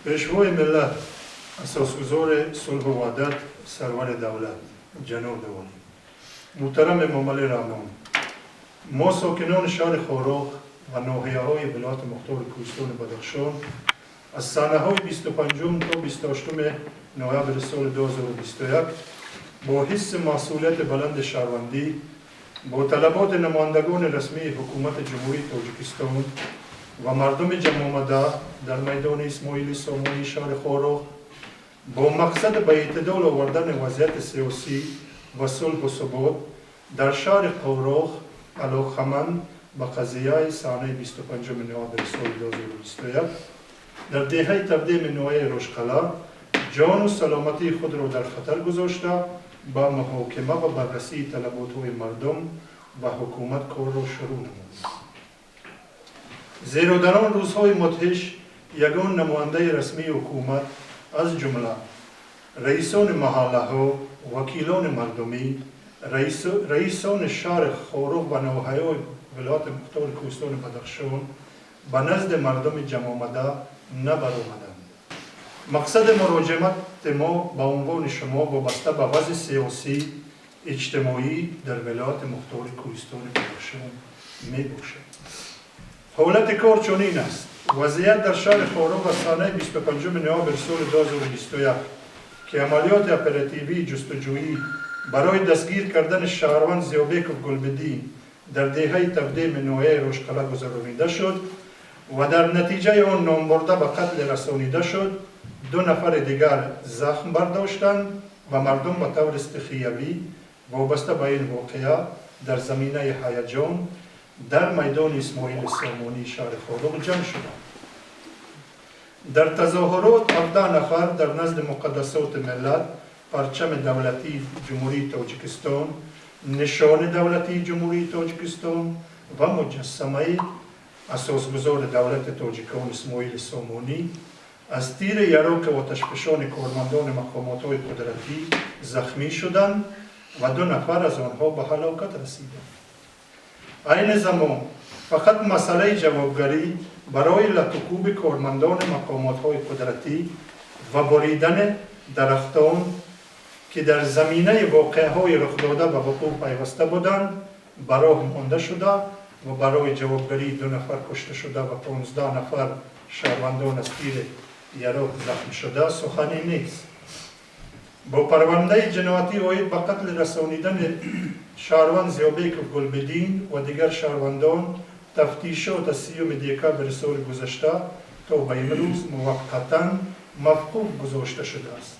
Пешвои миллат, асосгузори сулҳу ваҳдат, сарвари давлат, ҷаноби олӣ муҳтарам Эмомалӣ Раҳмон, мо, сокинони шаҳри Хоруғ ва ноҳияҳои вилояти мухтори Кӯҳистони Бадахшон, аз санаҳои 25 то 28 ноябри соли 2021 бо ҳисси масъулияти баланди шаҳрвандӣ, бо талаботи намояндагони расмии ҳукумати Ҷумҳурии Тоҷикистон ва мардуми ҷамъомада дар майдони Исмоили Сомонии шаҳри Хоруғ бо мақсади ба эътидол овардани вазъияти сиёсӣ ва сулҳу субот дар шаҳри Хоруғ, алоқаманд ба қазияи санаи 25 ноябри соли 2021 дар деҳаи Тавдеми ноҳияи Рошқалъа, ҷону саломатии худро дар хатар гузошта, ба муҳокима ва баррасии талаботҳои мардум ва ҳукумат корро шурӯъ намудем. Зеро дар он рӯзҳои мудҳиш ягон намояндаи расмии ҳукумат, аз ҷумла раисони маҳаллаҳо, вакилони мардумӣ, раисони шаҳри Хоруғ ва ноҳияҳои вилояти мухтори Кӯҳистони Бадахшон ба назди мардуми ҷамъомада набаромаданд. Мақсади муроҷиати мо ба унвони шумо вобаста ба вазъи сиёсӣ, иҷтимоӣ дар вилояти мухтори Кӯҳистони Бадахшон мебошад. Ҳолати кор чунин аст. Вазъият дар шаҳри Хоруғ аз санаи 25 ноябри соли 2021, ки амалиёти оперативии ҷустуҷӯӣ барои дастгир кардани шаҳрванд Зиёбеков Гулбиддин дар деҳаи Тавдеми ноҳияи Рошқалъа гузаронида шуд ва дар натиҷаи он номбурда ба қатл расонида шуд, ду нафари дигар захм бардоштанд ва мардум ба таври стихиявӣ вобаста ба ин воқеа дар заминаи ҳаяҷон дар майдони Исмоили Сомонии шаҳри Хоруғ ҷамъ шуданд. Дар тазоҳурот 17 нафар дар назди муқаддасоти миллат, парчами давлатии Ҷумҳурии Тоҷикистон, нишони давлатии Ҷумҳурии Тоҷикистон ва муҷассамаи асосгузори давлати тоҷикон Исмоили Сомонӣ аз тири яроқи оташфишони кормандони мақомотҳои қудратӣ захмӣ шуданд ва ду нафар аз онҳо ба ҳалокат расиданд. Айни замон фақат масъалаи ҷавобгарӣ барои латукӯби кормандони мақомотҳои қудратӣ ва буридани дарахтон, ки дар заминаи воқеаҳои рухдода ба вуқӯъ пайваста буданд, ба роҳ монда шуда ва барои ҷавобгарии ду нафар кушташуда ва 15 нафар шаҳрвандон аз тири яроқ захмшуда сухане нест. Бо парвандаи ҷиноятӣ оид ба қатли расонидани шаҳрванд Зиёбеков Гулбиддин ва дигар шаҳрвандон тафтишот аз 30 декабри соли гузашта то ба имрӯз муваққатан мавқуф гузошта шудааст.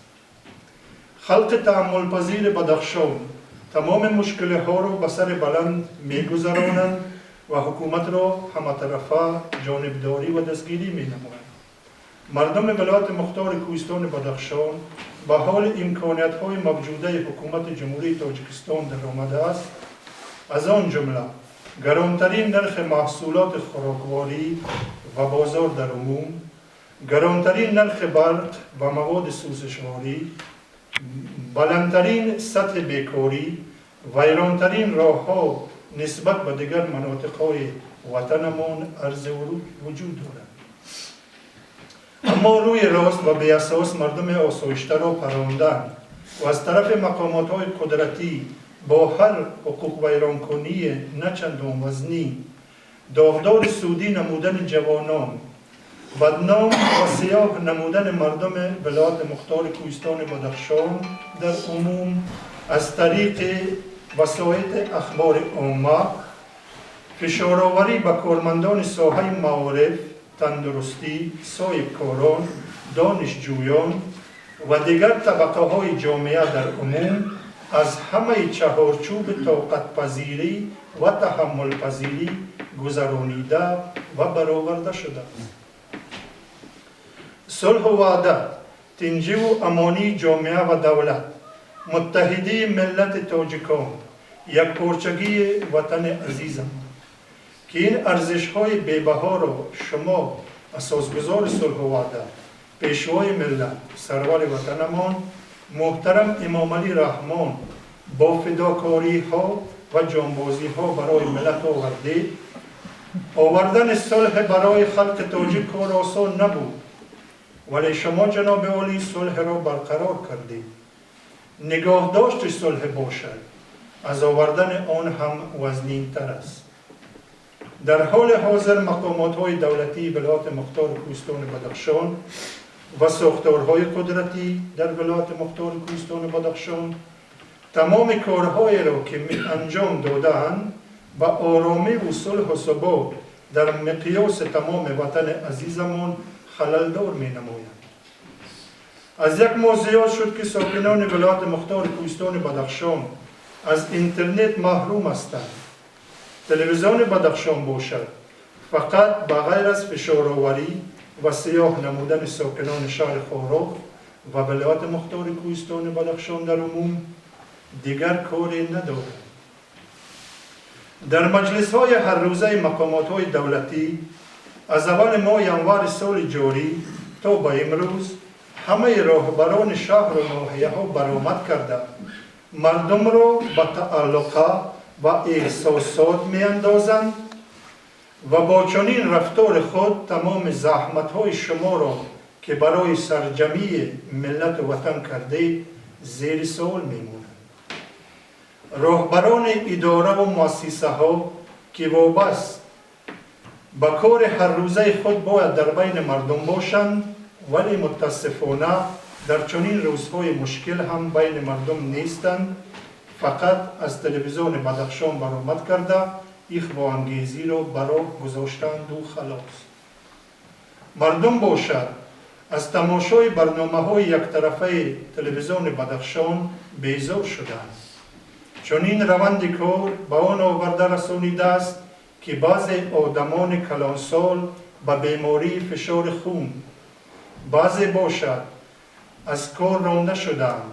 Халқи таҳаммулпазири Бадахшон тамоми мушкилиҳоро ба сари баланд мегузаронанд ва ҳукуматро ҳаматарафа ҷонибдорӣ ва дастгирӣ менамоянд. Мардуми вилояти мухтори Кӯҳистони Бадахшон ба ҳоли имкониятҳои мавҷудаи ҳукумати Ҷумҳурии Тоҷикистон даромадааст, аз он ҷумла гаронтарин нархи маҳсулоти хӯрокворӣ ва бозор дар умум, гаронтарин нархи барқ ва маводи сӯзишворӣ, баландтарин сатҳи бекорӣ, вайронтарин роҳҳо нисбат ба дигар манотиқҳои ватанамон арзи вуҷуд дорад. Аммо рӯи рост ва беасос мардуми осоиштаро парондан ва аз тарафи мақомотҳои қудратӣ бо ҳар ҳуқуқвайронкунии начандон вазнӣ доғдори судӣ намудани ҷавонон, бадном ва сиёҳ намудани мардуми вилояти мухтори Кӯҳистони Бадахшон дар умум аз тариқи васоити ахбори омма, фишороварӣ ба кормандони соҳаи маориф, тандурустӣ, соҳибкорон, донишҷӯён ва дигар табақаҳои ҷомеа дар умум аз ҳамаи чаҳорчӯби тоқатпазирӣ ва таҳаммулпазирӣ гузаронида ва бароварда шудааст. Сулҳу ваҳдат, тинҷиву амонии ҷомеа ва давлат, муттаҳидии миллати тоҷикон, якпорчагии ватани азизамон, ки ин арзишҳои бебаҳоро шумо, асосгузори сулҳу ваҳдат, пешвои миллат, сарвари ватанамон муҳтарам Эмомалӣ Раҳмон бо фидокориҳо ва ҷонбозиҳо барои миллат овардед. Овардани сулҳ барои халқи тоҷик кор осон набуд. ولی شما جناب عالی صلح را برقرار کردید. نگاه داشت صلح باشد، از آوردن آن هم وزنین تر است. در حال حاضر مقامات های دولتی ولایت مختار کوهستان بدخشان و ساختارهای قدرتی در ولایت مختار کوهستان بدخشان تمام کارهایی را که انجام داده‌اند به آرامی و صلح و ثبات در مقیاس تمام وطن عزیزمان خللدار می نمایند. از یک ماه زیاد شد که ساکنان ولایت مختار کوهستان بدخشان از اینترنت محروم هستند. تلویزیون بدخشان باشد فقط به غیر از فشارآوری و سیاه نمودن ساکنان شهر خواروغ و ولایت مختار کوهستان بدخشان در عموم دیگر کاری ندارد. در مجلس های هر روزه مقامات های دولتی از اول ماه ینوار سال جاری تا به امروز همه راهبران شهر و ناحیه ها برآمد کرده مردم را به تعلقه و احساسات می اندازند و با چنین رفتار خود تمام زحمت های شما را که برای سرجمی ملت و وطن کرده زیر سوال می مانند. роҳбарони идораву муассисаҳо, ки вобаст ба кори ҳаррӯзаи худ бояд дар байни мардум бошанд, вале мутаассифона дар чунин рӯзҳои мушкил ҳам байни мардум нестанд, фақат аз телевизиони Бадахшон баромад карда ихвоангезиро ба роҳ гузоштанду халос. Мардум бошад аз тамошои барномаҳои яктарафаи телевизиони Бадахшон безор шуданд. Чунин раванди кор ба он оварда расонидааст, ки баъзе одамони калонсол ба бемории фишори хун, баъзе бошад аз кор ронда шудаанд,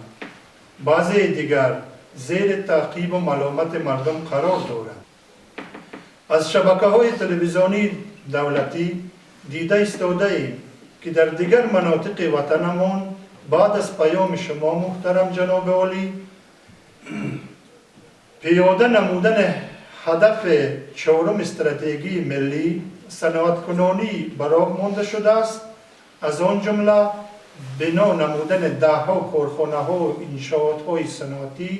баъзеи дигар зери таъқибу маломати мардум қарор доранд. Аз шабакаҳои телевизионии давлатӣ дида истодаем, ки дар дигар манотиқи ватанамон баъд аз паёми шумо, муҳтарам ҷаноби олӣ, пиёда намудани ҳадафи чорум стратегии миллӣ саноаткунонӣ ба роҳ монда шудааст, аз он ҷумла бино намудани даҳҳо корхонаҳо, иншоотҳои саноатӣ,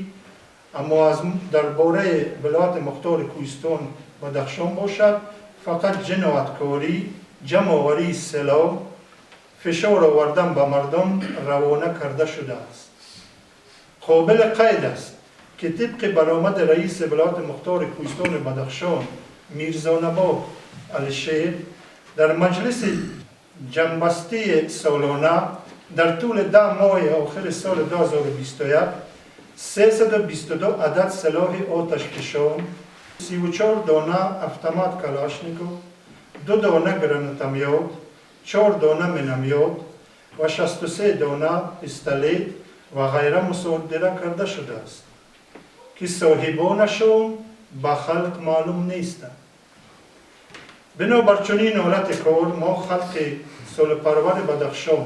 аммо аз дар бораи вилояти мухтори Кӯҳистон Бадахшон бошад фақат ҷинояткорӣ, ҷамъоварии силоҳ, фишор овардан ба мардум равона карда шудааст. Қобили қайд аст, ки тибқи баромади раиси вилояти мухтори Кӯҳистони Бадахшон Мирзонабот Алишер дар маҷлиси ҷамъбастии солона дар тӯли 10 моҳи охири соли 2021 322 адад силоҳи оташфишон, 34 дона автомат Калашников, 2 дона гранатомёт, 4 дона миномёт ва 63 дона пистолет ва ғайра мусодира карда шудааст, ки соҳибонашон ба халқ маълум нестанд. Бинобар чунин ҳолати кор мо, халқи сулҳпарвари Бадахшон,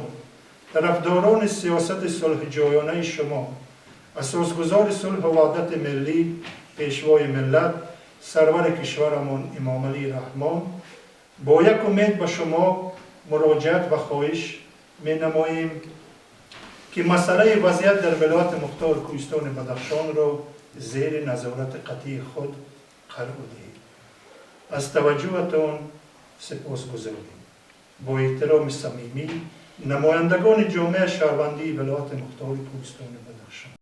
тарафдорони сиёсати сулҳҷӯёнаи шумо, асосгузори сулҳу ваҳдати миллӣ, пешвои миллат, сарвари кишварамон Эмомалӣ Раҳмон, бо як умед ба шумо муроҷиат ва хоҳиш менамоем, ки масъалаи вазъият дар вилояти мухтори Кӯҳистони Бадахшонро зери назорати қатъии худ қарор диҳед. Аз таваҷҷӯҳатон сипосгузорем. Бо эҳтироми самимӣ, намояндагони ҷомеаи шаҳрвандии вилояти мухтори Кӯҳистони Бадахшон.